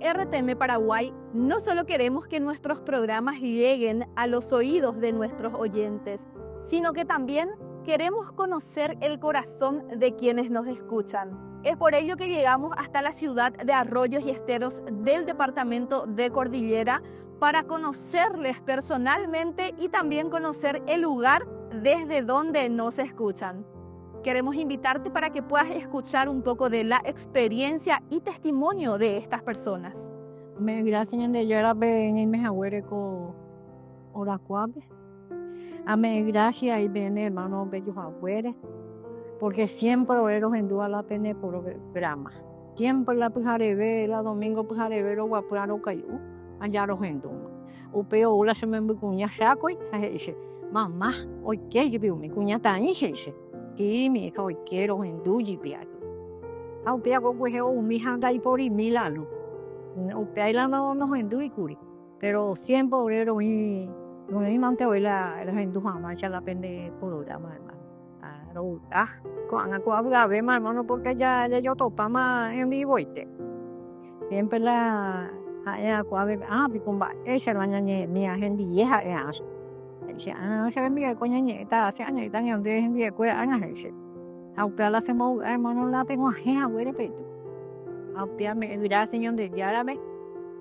RTM Paraguay no solo queremos que nuestros programas lleguen a los oídos de nuestros oyentes, sino que también queremos conocer el corazón de quienes nos escuchan. Es por ello que llegamos hasta la ciudad de Arroyos y Esteros del departamento de Cordillera para conocerles personalmente y también conocer el lugar desde donde nos escuchan. Queremos invitarte para que puedas escuchar un poco de la experiencia y testimonio de estas personas. Ame'ẽ grásia Ñandejárape ñaime haguére ko orakuápe. Ame'ẽ grásia ahí peẽne hermano peju haguére, porque siempre ore rohendúva la pene programa. Siempre la pyhareve, la domingo pyhareve roguapy rokay'u aja rohendúma. Upéi ou la che memby kuña chákoi ha he'i che, Mamá, oike jepi umi kuñataĩ, he'i che. Timi, ha oike rohendu jepi aje. Ha upéi akokuehe oumi ha ndaiporimi la luz. Upéi la nohendúi kuri. Péro siémpre ore roĩ roĩmante voi la rohendu hag̃uáicha la pende prográma ermáno. Ha rovy'a ko'ág̃a ko avy'avéma ermáno pórke jajotopáma en vivoite. Siémpre la ha'e akuave, ah piko mba'éicha la ñañe'ẽmíva hendie ha'e ág̃a. He'i che, ah che rembirekue ñañe'ẽta, che añe'ẽta ñande hembirekue ág̃a, he'i che. Ha upéva la chembovy'a ermáno la peg̃uahẽ haguére peju. Ha upéva ame'ẽ grásia Ñandejárape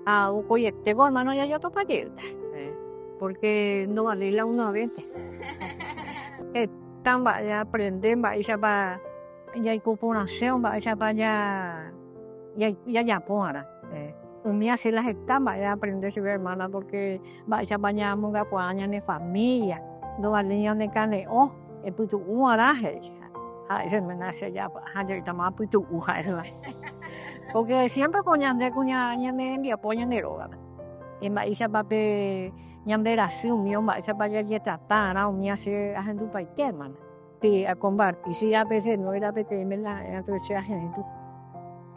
ha vokoiete ko ermáno jajotopa jeýta, pórke ndovaléi la una vénte. Heta mba'e aaprende mba'éichapa jaiko porãse o mba'éichapa jajapo va'erã. Umi asy la heta mba'e aaprende chupe ermána pórke mba'éichapa ñamongakuaa ñane família, ndovaléi ñanekane'õ. Epytu'u va'erã he'i. Ha'e che ména che ha jeýtama apytu'u ha'e chupe. Pórke siémpre ko ñande kuña ñane rembiapo ñande rógape. Mba'éichapa pe ñande rasy umi mba'éichapa jajetrata va'erã umi che ahendupaite ermána. Pe akomparti che ápe che nuéra peteĩme la ha'éva péro che ahendu.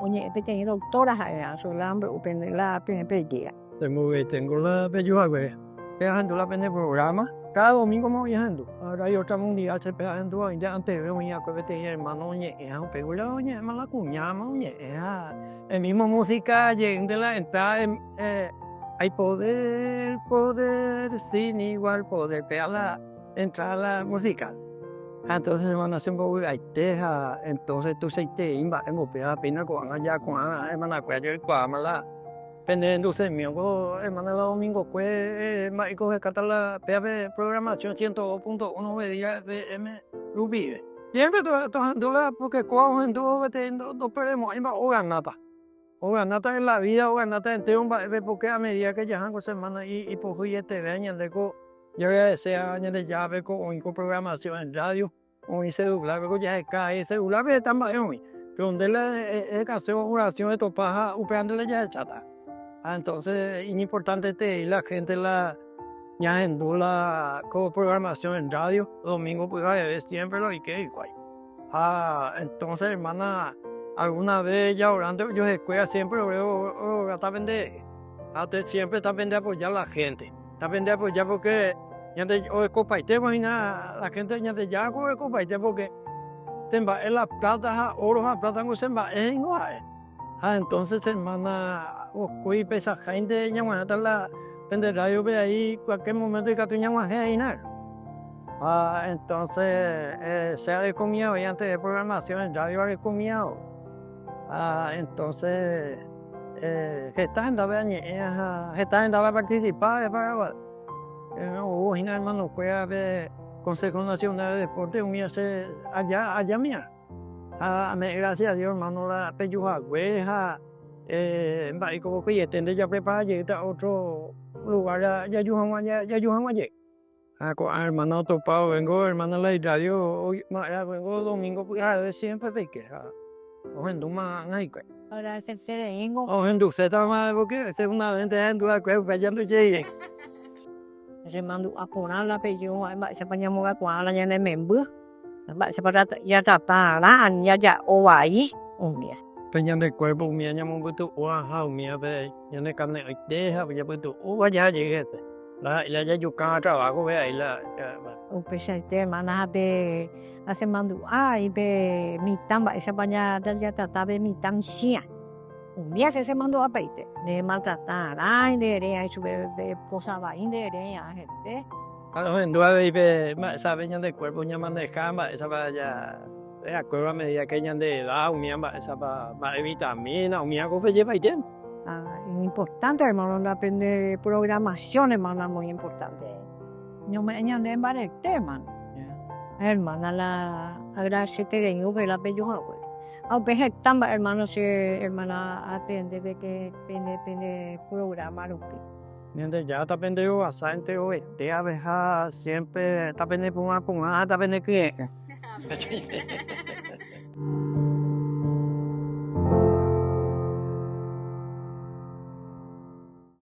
Oñe'ẽ peteĩ doktóra ha'éva, la ambe'u pende la peẽ pejéva. Chembovy'aitengo la peju haguére. Pe ahendu la pene programa. Cada domingo ma oĩ ahendu. Radio Ultramundial che pe ahendu oĩnte anteve oĩ va'ekue peteĩ hermano oñe'ẽ ha upégui la oñe'ẽma la kuñáma oñe'ẽ ha el mismo música jeýnte la entrada hay poder, poder sin igual poder péa la entrada la musical. Ha entonces hermana chembovy'aite ha entonces tuichaiterei mba'e mbopéva péina ko'ág̃a ja ko'ág̃a hermanakuéra jaikuaáma la Pene rendusemi ko hermana la domingokue mba'éiko ohekáta la péape programación 102.1 Obedira FM rupive. Siempre tohendu la porque kóva ohendu peteĩ ndoperdemo'ãiva oganáta. Oganáta en la vida, oganáta entero mba'épe porque a medida que jaha ko semana ipohyieteve ñande ko jaagradecea Ñandejárape ko oĩ ko programación en radio. Oĩ celular-pe ko jaheka ahí, celular-pe heta mba'e oĩ, pero nde la ehekase oración etopa ha upéva nde la jahecháta. Ha entonces iñimportanteterei la gente la ñahendu la ko programación en radio, domingo pyhareve siempre la oike hikuái. Ha entonces hermana alguna vez jaoránte ojohekuéra siempre ore orogáta pende ha siempre ta pende apoya la gente. Tapendeapoja porque ñande orekopaitégua hína la gente Ñandejára orekopaite porque che mba'e la plata ha oro ha plata niko che mba'e ningo ha'e. Ha entonces che hermana vokói pesaháinte ñag̃uahẽta la pende radio-pe ahí cualquier momento ikatu ñag̃uahẽ hína. Ha entonces che arekomía voi antes de programación en radio arekomía voi. Ha entonces Heta hendápe añe'ẽ ha heta hendápe aparticipa de Paraguay. Ou hína hermanokuéra pe Consejo Nacional de Deporte umi che aja ajamíva. Ha ame'ẽ gracias a Dios hermano la peju hague ha mba'éiko vokoiete nde japrepara jeýta otro lugar jaju hag̃ua jaju hag̃ua jey. Ha ko'ã hermana otopa ovengo hermana la irradio ma'erãkuéngo domingo pyhareve siempre peike ha ohendúma ág̃a hikuái. Agradecersereíngo. Ohendusétama porque segunda vez ahendu va'ekue upe aja ndoje'éi. Chemandu'a porã la peju mba'éichapa ñamongakuaa la ñane memby. Mba'éichapa jatrata ani jaja'o vai umíva. Pe ñande kuérpo umíva ñamombytu'úva ha umíva pe ñane kane'õite ha japytu'úva jaha jey hese. Ndaha'éi la jajukáva trabajo-pe ha'éi la. Upeichaite hermana ha pe achemandu'a pe mitã mba'éichapa jatrata pe mitã michĩa. Umi ase chemandu'apaite, nde maltrata arã, nde eréa ichupe pe cosa vai nde eréa hese. Ha rohendu avei pe mba'éichapa ñande cuerpo ñamaneha, mba'éichapa ja de acuerdo a medida que ñande edad, umíva mba'éichapa mba'e vitamina, umíva ko pejepaite. Ah, importante hermano la pende programación hermana muy importante. Ñome'ẽ ñande mbarete hermano. Hermana la agradeceterei upe la pejuhaguére. Ha upe heta mba'e hermano che hermana atende peke pende pende programa rupi. Ñandejára tapenderovasa enterovete ave ha siempre tapenepu'ãpu'ã ha tapenekyre'ỹ.